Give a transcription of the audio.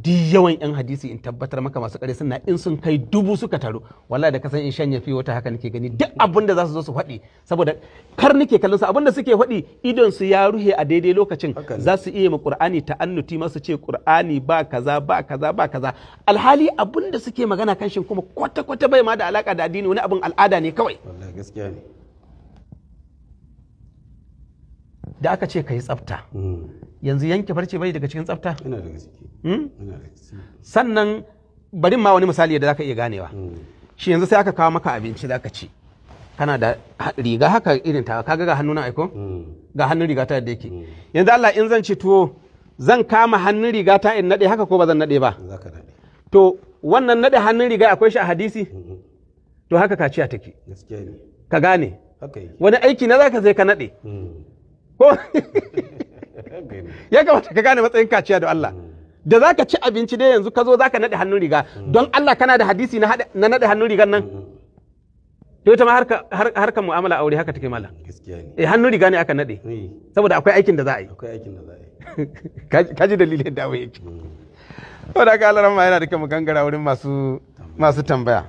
Duk yawan yan hadisi, in tabbatar maka, masu ƙarya suna in sun kai 1000 suka taru, wallahi da kasan in shanya fi wata haka nake gani duk abin da za su zo su faɗi, saboda kar nake kallon su. Abin da suke faɗi, idon su ya ruhe a daidai lokacin. Haka ne. Za su iya ma Qur'ani ta'annuti, masu ce Qur'ani ba kaza ba kaza ba kaza, alhali abin da suke magana kan shi kuma kwata kwata bai ma da alaka da addini, wani abin al'ada ne kawai. Wallahi gaskiya ne. Da aka ce ka yi tsafta, yanzu yanke farce bai daga cikin tsafta? Ina da gaske. Hmm? Ina da gaske. Sannan bari ma wani misali da zaka iya ganewa. Shi yanzu sai aka kawo maka abinci zaka ci, kana da riga haka irin ta, kaga ga hannuna aiko, ga hannun riga ta yadda yake. Yanzu Allah, in zan ci tuwo, zan kama hannun riga ta in nade haka ko ba zan nade ba? Za ka daɗe. To wannan nade hannun riga akwai shi a hadisi? To haka kaciya take. Gaskiya ne. Ka gane? Haka yake. Wani aiki na zaka sai ka nade ko? Haka ne. Ya kamata ka gane matsayin kaciya da Allah. Da zaka ci abinci dai, yanzu ka zo zaka nade hannun riga, don Allah kana da hadisi na nade hannun rigan nan? To ita ma harka mu'amala aure haka take, malam. Gaskiya ne. Eh, hannun riga ne aka nade saboda akwai aikin da za a yi. Akwai aikin da za a yi. Kaji dalilin da abin yake. Saboda haka Allah rahma, yana da kyau mu gangara wurin masu tambaya.